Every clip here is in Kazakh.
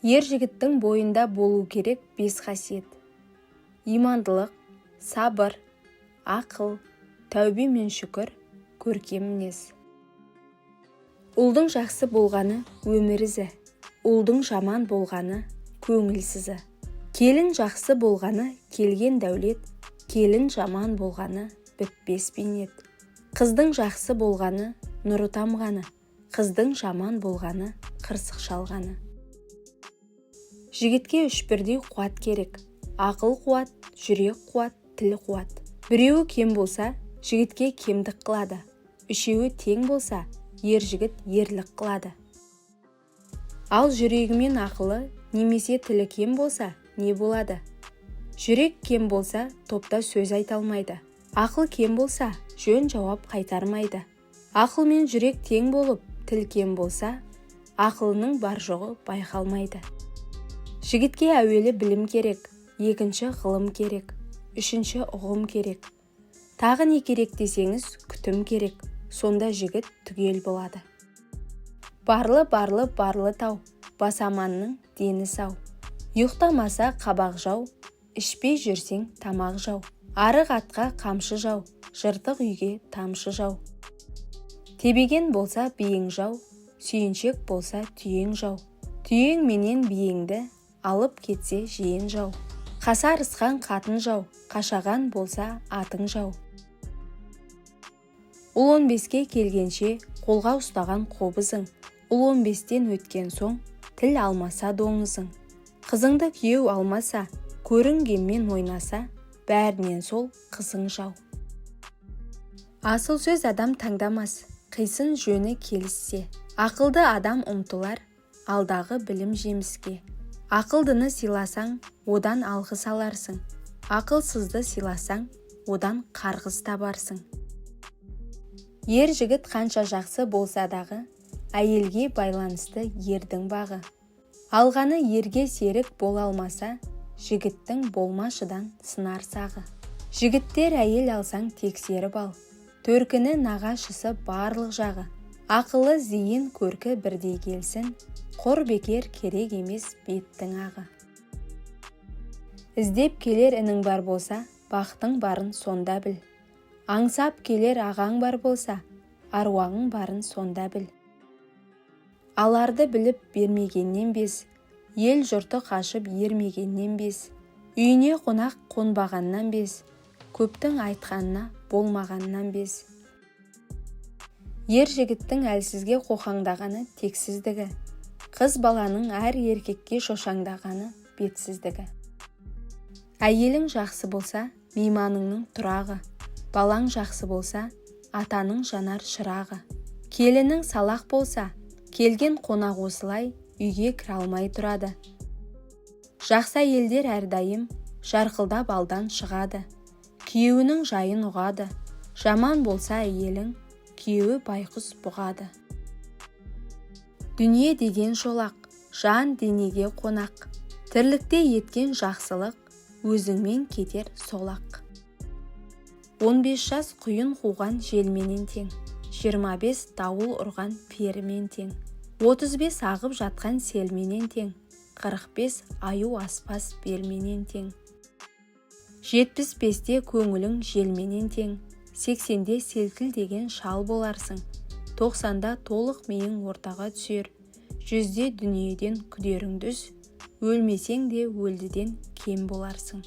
Ер жігіттің бойында болу керек бес қасиет: имандылық, сабыр, ақыл, тәубе мен шүкір, көркем мінез. Ұлдың жақсы болғаны – өмір ізі, ұлдың жаман болғаны – көңіл сызы. Келін жақсы болғаны – келген дәулет, келін жаман болғаны – бітпес бейнет. Қыздың жақсы болғаны – нұры тамғаны, қыздың жаман болғаны – қырсық шалғаны. Жігітке үш бірдей қуат керек: ақыл қуат, жүрек қуат, тіл қуат. Біреуі кем болса, жігітке кемдік қылады. Үшеуі тең болса, ер жігіт ерлік қылады. Ал жүрегі мен ақылы немесе тілі кем болса, не болады? Жүрек кем болса, топта сөз айта алмайды. Ақыл кем болса, жөн жауап қайтармайды. Ақыл мен жүрек тең болып, тіл кем болса, ақылының бар-жоғы байқалмайды. Жігітке әуелі білім керек, екінші ғылым керек, үшінші ұғым керек. Тағы не керек десеңіз, күтім керек. Сонда жігіт түгел болады. Барлы, барлы, барлы тау, басаманның дені сау. Ұйықтамаса, қабақ жау, ішпей жүрсең, тамақ жау. Арық атқа қамшы жау, жыртық үйге тамшы жау. Тебеген болса, биең жау, сүйіншек болса, түйең жау. Түйең менен биеңді алып кетсе, жиен жау. Қасарысқан қатын жау, қашаған болса, атың жау. Ұл 15-ке келгенше қолға ұстаған қобызың, ұл 15-тен өткен соң тіл алмаса доңызың. Қызыңды күйеу алмаса, көрінгенмен ойнаса, бәрінен сол қызың жау. Асыл сөз адам таңдамас, қисын жөні келіссе. Ақылды адам ұмтылар алдағы білім жеміске. Ақылдыны сыйласаң, одан алғыс аларсың. Ақылсызды сыйласаң, одан қарғыс табарсың. Ер жігіт қанша жақсы болса дағы, әйелге байланысты ердің бағы. Алғаны ерге серік бола алмаса, жігіттің болмашыдан сынар сағы. Жігіттер, әйел алсаң, тексеріп ал: төркіні, нағашысы, барлық жағы. Ақылы, зейін, көркі бірдей келсін, құр бекер керек емес беттің ағы. Іздеп келер інің бар болса, бақытың барын сонда біл. Аңсап келер ағаң бар болса, аруағың барын сонда біл. Аларды біліп бермегеннен без, ел жұрты қашып ермегеннен без, үйіне қонақ қонбағаннан без, көптің айтқанына болмағаннан без. Ер жігіттің әлсізге қоқаңдағаны – тексіздігі. Қыз баланың әр еркекке шошаңдағаны – бетсіздігі. Әйелің жақсы болса, мейманыңның тұрағы. Балаң жақсы болса, атаның жанар шырағы. Келінің салақ болса, келген қонақ осылай үйге кіре алмай тұрады. Жақсы әйелдер әрдайым жарқылдап алдан шығады, күйеуінің жайын ұғады. Жаман болса әйелің, күйеуі байқұс бұғады. Дүние деген шолақ, жан денеге қонақ. Тірлікте еткен жақсылық өзіңмен кетер сол-ақ. 15 жас құйын қуған желменен тең, 25 дауыл ұрған перімен тең, 35 ағып жатқан селменен тең, 45 аю аспас белменен тең. 75-те көңілің желменен тең, 80-де селкілдеген шал боларсың. 90-да толық миың ортаға түсер, 100-де дүниеден күдеріңді үз, өлмесең де өлдіден кем боларсың.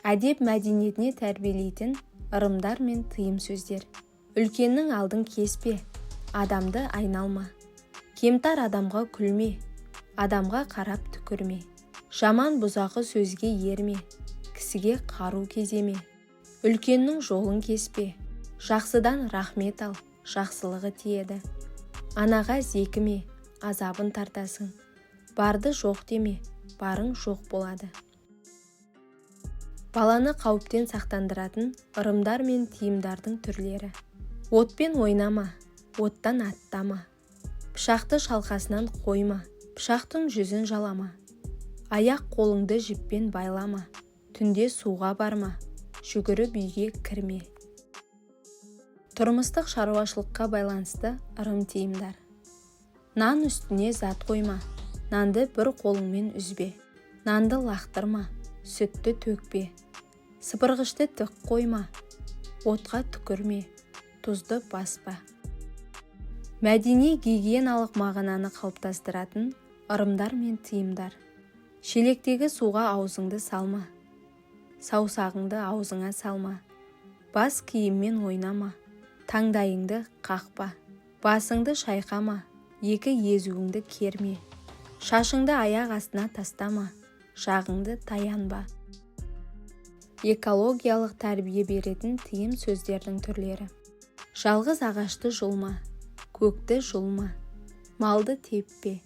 Әдеп мәдениетіне тәрбиелейтін ырымдар мен тыйым сөздер. Үлкеннің алдын кеспе, адамды айналма, кемтар адамға күлме, адамға қарап түкірме, жаман, бұзақы сөзге ерме, кісіге қару кеземе, үлкеннің жолын кеспе, жақсыдан рахмет ал, жақсылығы тиеді. Анаға зекіме, азабын тартасың. Барды жоқ деме, барың жоқ болады. Баланы қауіптен сақтандыратын ырымдар мен тыйымдардың түрлері. Отпен ойнама, оттан аттама, пышақты шалқасынан қойма, пышақтың жүзін жалама, аяқ қолыңды жіппен байлама, түнде суға барма, жүгіріп үйге кірме. Тұрмыстық шаруашылыққа байланысты ырым тыйымдар. Нан үстіне зат қойма. Нанды бір қолыңмен үзбе. Нанды лақтырма, сүтті төкпе. Сыпырғышты тік қойма, отқа түкірме, тұзды баспа. Мәдени гигиеналық мағынаны қалыптастыратын ырымдар мен тыйымдар. Шелектегі суға аузыңды салма. Саусағыңды аузыңа салма. Бас киіммен ойнама. Таңдайыңды қақпа. Басыңды шайқама. Екі езуіңді керме. Шашыңды аяқ астына тастама. Жағыңды таянба. Экологиялық тәрбие беретін тыйым сөздердің түрлері. Жалғыз ағашты жұлма. Көкті жұлма. Малды теппе.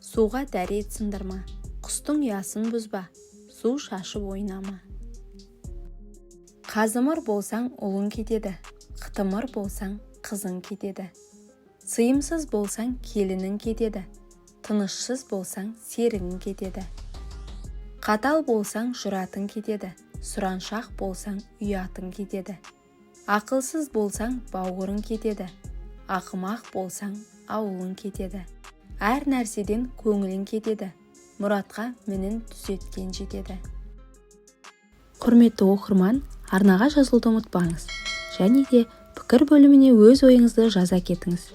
Суға дәрет сындырма. Құстың ұясын бұзба. Су шашып ойнама. Қазымыр болсаң, ұлың кетеді. Қытымыр болсаң, қызың кетеді. Сыйымсыз болсаң, келінің кетеді. Тынышсыз болсаң, серігің кетеді. Қатал болсаң, жұратың кетеді. Сұраншақ болсаң, ұятың кетеді. Ақылсыз болсаң, бауырың кетеді. Ақымақ болсаң, ауылың кетеді. Әр нәрседен көңілің кетеді. Мұратқа мінін түзеткен жетеді. Құрметті оқырман, арнаға жазылуды ұмытпаңыз және де пікір бөліміне өз ойыңызды жаза кетіңіз.